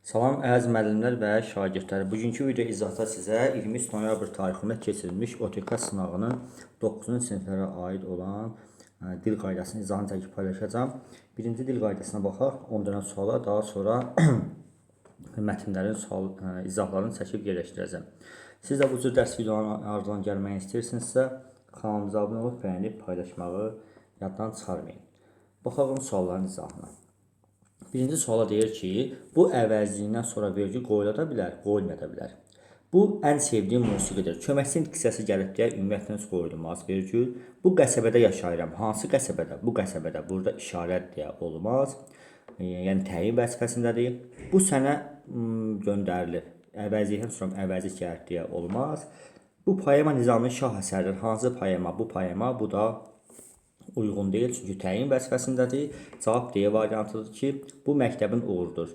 Salam əziz müəllimlər və şagirdlər. Bugünkü video izahda sizə 23 noyabr tarixində keçirilmiş OTK sınağının 9-cu siniflərə aid olan dil qaydasının izahını çəkib paylaşacağam. Birinci dil qaydasına baxaq, 10 dənə suala, daha sonra mətnlərin sual izahlarını çəkib yerləşdirəcəm. Siz də bu cür dərs videolarının ardından gəlməyi istəyirsinizsə, kanalımıza abunə olub bəyənib paylaşmağı yaddan çıxarmayın. Baxalım sualların izahına. Birinci suala deyir ki, bu əvəzliyindən sonra vergi qoyula da bilər, qoyulmaya da bilər. Bu ən sevdiyim musiqidir. Köməkçi hissəsi gəlib deyə ümumiyyətlə heç qoyulmaz vergül. Bu qəsəbədə yaşayıram. Hansı qəsəbədə? Bu qəsəbədə. Burada işarə deyə olmaz. Yəni təyin vəzifəsindədir. Bu sənə göndərilib. Əvəzlikdən sonra əvəzlik gəlib deyə olmaz. Bu poema Nizaminin şah əsəridir. Hansı poema? Bu poema, bu da uyğun deyil, çünki təyin vəzifəsindədir. Cavab D variantıdır ki, bu məktəbin uğurudur.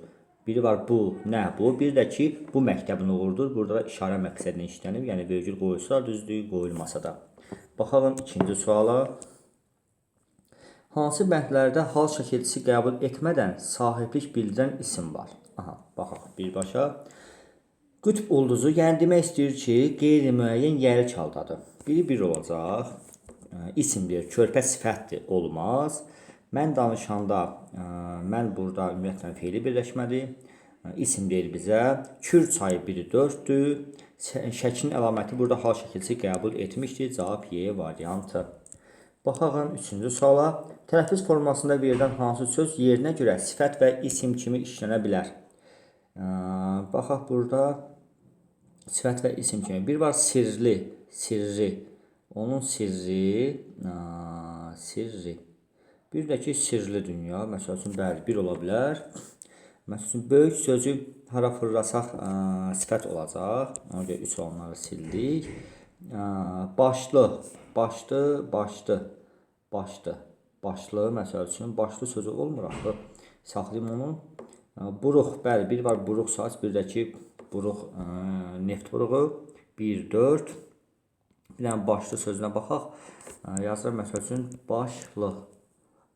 Biri var bu, nə bu, bir də ki, bu məktəbin uğurudur. Burada da işarə məqsədinə işlənib, yəni vergül qoyulsa düzdür, qoyulmasa da. Baxalım ikinci suala. Hansı bəndlərdə hal şəkilçisi qəbul etmədən sahiblik bildirən isim var? Aha, baxaq birbaşa. Qütb ulduzu, yəni demək istəyir ki, qeyri-müəyyən yəlik haldadır. Biri bir olacaq. İsim deyir, körpə sifətdir, olmaz. Mən danışanda, mən burada ümumiyyətlə feili birləşmədir. İsim deyir bizə, Kür çayı 1-i 4-dür. Şəklin əlaməti burada hal şəkilçisi qəbul etmişdir. Cavab Y variantı. Baxaq üçüncü suala. Tələffüz formasında verilən hansı söz yerinə görə sifət və isim kimi işlənə bilər? Baxaq burada sifət və isim kimi. Bir var sirli, sirri. Onun sirri, sirri. Bir də ki, sirli dünya. Məsəl üçün, bəli, bir ola bilər. Məsəl üçün, böyük sözü hara fırlasaq sifət olacaq. Ona görə 3 olanları sildik. Başlı, başlı, başlı, başlı, başlı, məsəl üçün, başlı sözü olmur axı. Saxlayım onu. Buruq, bəli, bir var buruq saç, bir də ki, buruq, neft buruğu. 1, 4. Bir dənə başlı sözünə baxaq. Yazıram, məsəl üçün, başlı.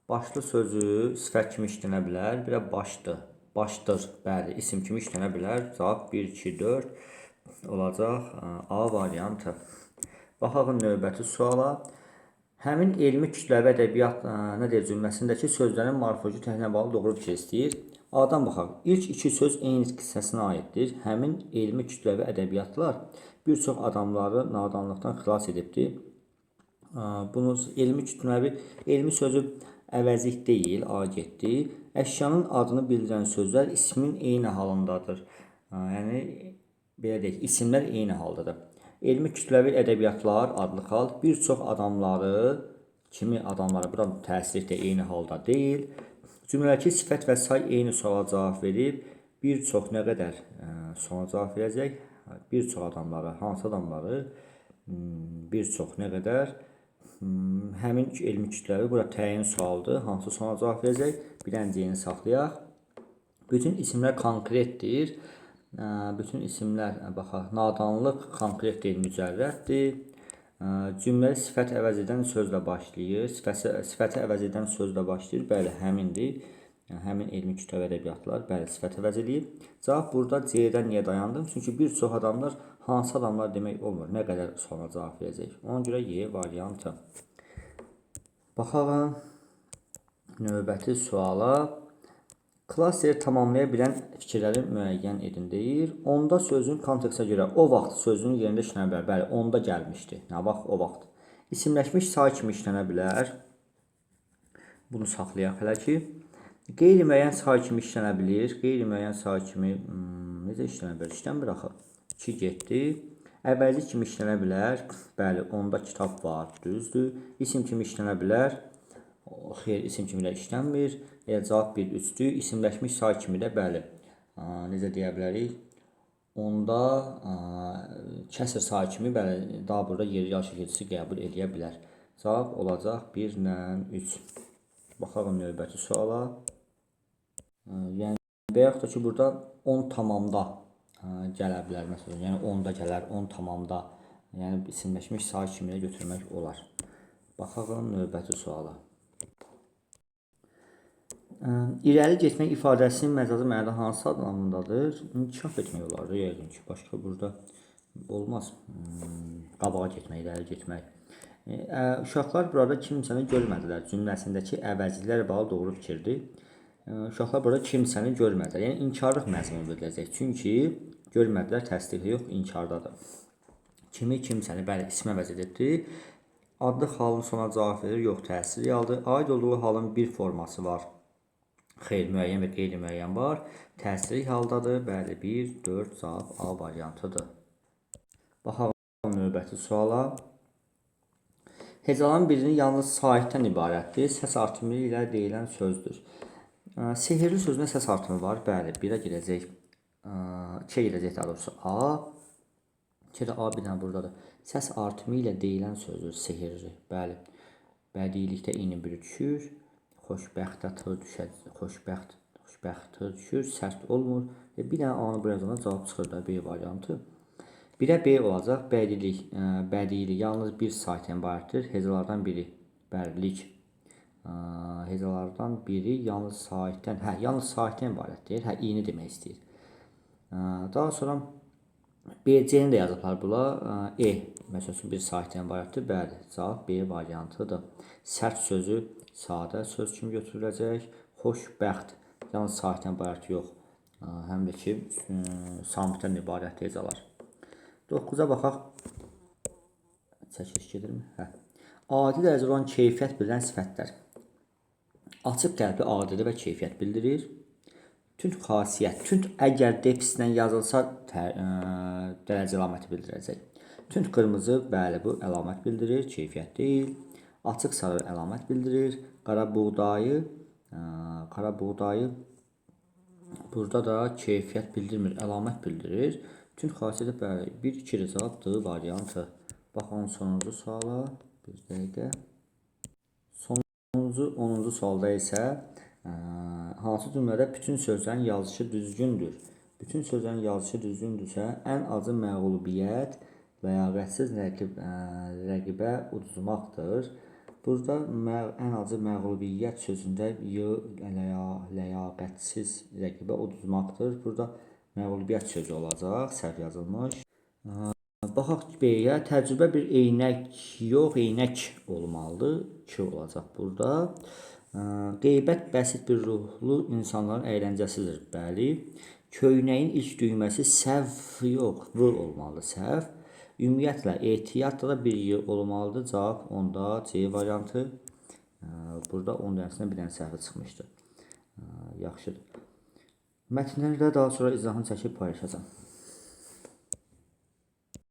Başlı sözü sifət kimi işlənə bilər. Bir də başdı. Başdır. Bəli, isim kimi işlənə bilər. Cavab 1, 2, 4 olacaq. A variantı. Baxaq növbəti suala. Həmin elmi kütləvi ədəbiyyat nə deyir cümləsindəki sözlərin morfoloji təhlilinə bağlı doğru fikir istəyir. A-dan baxaq. İlk iki söz eyni hissəsinə aiddir. Həmin elmi kütləvi ədəbiyyatlar bir çox adamları nadanlıqdan xilas edibdir. Bunu elmi kütləvi, elmi sözü əvəzlik deyil, A getdi. Əşyanın adını bildirən sözlər ismin eyni halındadır. Yəni, belə deyək, isimlər eyni haldadır. Elmi kütləvi ədəbiyyatlar adlı hal bir çox adamları, kimi adamları, bura təsirlik də eyni halda deyil. Cümlədəki sifət və say eyni suala cavab verib, bir çox nə qədər suala cavab verəcək? Bir çox adamları, hansı adamları? Bir çox nə qədər? Həmin elmi kütləvi bura təyin sualdır. Hansı suala cavab verəcək? Bir dənə C-ni saxlayaq. Bütün isimlər konkretdir. Bütün isimlər, baxaq, nadanlıq konkret deyil, mücərrəddir. Cümləli sifət əvəz edən sözlə başlayır. Sifəti əvəz edən sözlə başlayır. Bəli, həmindir. Yəni, həmin elmi kütləvi ədəbiyyatlar, bəli, sifət əvəz eləyib. Cavab burada C-dən niyə dayandım? Çünki bir çox adamlar, hansı adamlar demək olmur. Nə qədər suala cavab verəcək. Ona görə Y variantı. Baxalım növbəti suala. Klasteri tamamlaya bilən fikirləri müəyyən edin deyir. Onda sözün kontekstə görə o vaxt sözünün yerində işlənə bilər. Bəli, onda gəlmişdi. Nə vaxt? O vaxt. İsimləşmiş say kimi işlənə bilər. Bunu saxlayaq hələ ki. Qeyri-müəyyən say kimi işlənə bilir. Qeyri-müəyyən say kimi necə işlənə bilər? İşlənmir axı. 2 getdi. Əvəzi kimi işlənə bilər. Bəli, onda kitab var. Düzdür. İsim kimi işlənə bilər. Xeyr, isim kimi də işlənmir. Elə cavab 1, 3-dür. İsimləşmiş say kimi də, bəli. Necə deyə bilərik? Onda kəsr say kimi, bəli, daha burada yeri yal şəkilçisi qəbul eləyə bilər. Cavab olacaq 1 ilə 3. Baxalım növbəti suala. Yəni, və yaxud da ki, burada 10 tamamda gələ bilər məsələn. Yəni, 10-da gələr, 10 tamamda. Yəni, isimləşmiş say kimi də götürmək olar. Baxalım növbəti suala. İrəli getmək ifadəsinin məcazi mənada hansı adlamındadır? İnkişaf etmək olar da yəqin ki, başqa burada olmaz. Qabağa getmək, irəli getmək. Uşaqlar burada kimsəni görmədilər cümləsindəki əvəzliklərlə bağlı doğru fikirdir. Uşaqlar burada kimsəni görmədilər. Yəni inkarlıq məzmunu bildirəcək. Çünki görmədilər təsdiqi yox, inkardadır. Kimi, kimsəni, bəli, ismi əvəz edibdir. Adlı halın sona cavab verir, yox, təsirli haldır. Aid olduğu halın bir forması var. Xeyr, müəyyən və qeyri-müəyyən var. Təsirli haldadır. Bəli, 1, 4 cavab A variantıdır. Baxalım növbəti suala. Hecaların birinin yalnız sahibdən ibarətdir. Səs artımı ilə deyilən sözdür. Sehirli sözünə səs artımı var. Bəli, 1-ə gedəcək. 2-yə gedəcək daha doğrusu A. 2-də A bir dənə buradadır. Səs artımı ilə deyilən sözdür. Sehirli. Bəli. Bədiilikdə eyni biri düşür. Xoşbəxtə t düşər, xoşbəxt düşür, sərt olmur. Və bir dənə A-nı buraya yazanda cavab çıxır da B variantı. 1-ə B olacaq. Bədiilik, bədiilik yalnız bir saytdan ibarətdir. Hecalardan biri bərilik. Hecalardan biri yalnız sahibdən, hə, yalnız sahibdən ibarətdir. Hə, i-ni demək istəyir. Daha sonra B, C-ni də yazıblar bura. E, məsəl üçün bir sahibdən ibarətdir. Bəli, cavab B variantıdır. Sərt sözü sadə söz kimi götürüləcək. Xoşbəxt, yalnız sahibdən ibarət yox, həm də ki, samitdən ibarət hecalar. 9-a baxaq. Çəkiliş gedirmi? Hə. Adi dərəcədə olan keyfiyyət bildirən sifətlər. Açıq qəlbli adidir və keyfiyyət bildirir. Tünd xasiyyət. Tünd əgər defislə yazılsa dərəcə əlaməti bildirəcək. Tünd qırmızı, bəli, bu əlamət bildirir, keyfiyyət deyil. Açıq sarı əlamət bildirir. Qara buğdayı, qara buğdayı burada da keyfiyyət bildirmir, əlamət bildirir. Tünd xasiyyəti, bəli, 1, 2 cavab D variantı. Baxalım sonuncu suala. Bir dəqiqə. Sonuncu, 10-cu sualda isə hansı cümlədə bütün sözlərin yazışı düzgündür? Bütün sözlərin yazışı düzgündürsə, ən acı məğlubiyyət ləyaqətsiz rəqibə uduzmaqdır. Burada ən acı məğlubiyyət sözündə y ləyaqətsiz rəqibə uduzmaqdır. Burada məğlubiyyət sözü olacaq, səhv yazılmış. Baxaq B-yə. Təcrübə bir eynək yox, eynək olmalıdır. 2 olacaq burada. Qeybət bəsit bir ruhlu insanların əyləncəsidir. Bəli. Köynəyin ilk düyməsi səhv yox, V olmalıdır, səhv. Ümumiyyətlə, ehtiyatla da bir y olmalıdır. Cavab onda C variantı. Burada 10 dənəsindən bir dənə səhvi çıxmışdı. Yaxşıdır. Mətnləri də daha sonra izahını çəkib paylaşacağam.